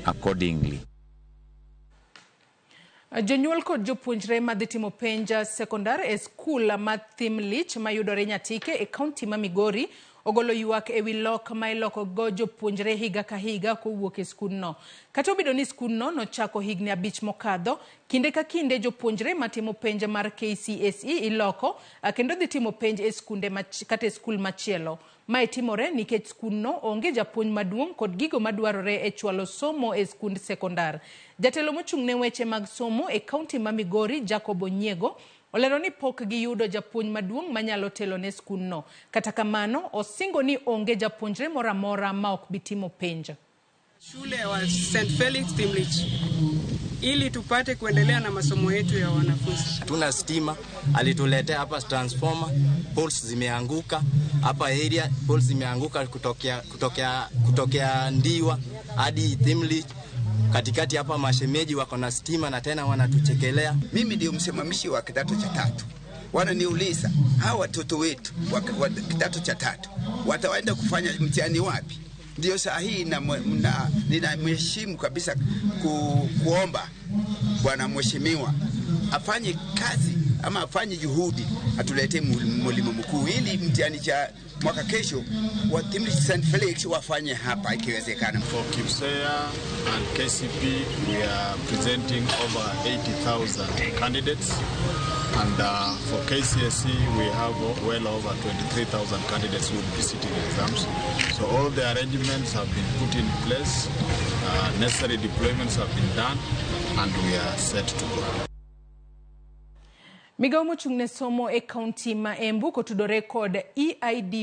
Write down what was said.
accordingly. Jonyuol kod jopuonjre madhi timo penj sekondar e skul ma Thimlich mayudore Nyatike e kaunti ma Migori ogolo ywak e wi lok ma iloko go jopuonjre higa ka higa kowuok e skundno. Kata obedo ni skundno nochako higni 5 mokadho, kinde ka kinde jopuonjre matimo penj mar KCSE iloko kendo dhi timo penj e skunde kata e skul machielo. Mae timore nikech skundno onge japuonj maduong' kod gigo madwarore e chwalo somo e skund sekondar. Jatelo mochung' ne weche mag somo e kaunti ma Migori, Jacob Onyiego, olero ni pok giyudo japuonj maduong' manyalo telo ne skundno. Kata kamano, osingo ni onge japuonjre moro amora ma ok bi timo penj. Shule wa St. Felix Thimlich ili tupate kuendelea na masomo yetu ya wanafunzi. Hatuna stima, alituletea hapa transformer, poles zimeanguka hapa area, poles zimeanguka kutokea Ndiwa hadi Thimlich. Katikati hapa mashemeji wako na stima na tena wanatuchekelea. Mimi ndio msimamishi wa kidato cha tatu. Wananiuliza hawa watoto wetu wa kidato cha tatu wataenda kufanya mtihani wapi? Ndio saa hii ninamheshimu kabisa kuomba bwana mheshimiwa afanye kazi ama afanye juhudi atuletee mwalimu mkuu ili mtihani cha mwaka kesho wa Thimlich St. Felix wafanye hapa ikiwezekana. For KPSEA and KCPE we are presenting over 80,000 candidates, and for KCSE we have well over 23,000 candidates who will be sitting exams. So all the arrangements have been put in place, necessary deployments have been done, and we are set to go. Migawo mochung' ne somo e kaunti ma Embu kotudore kod EID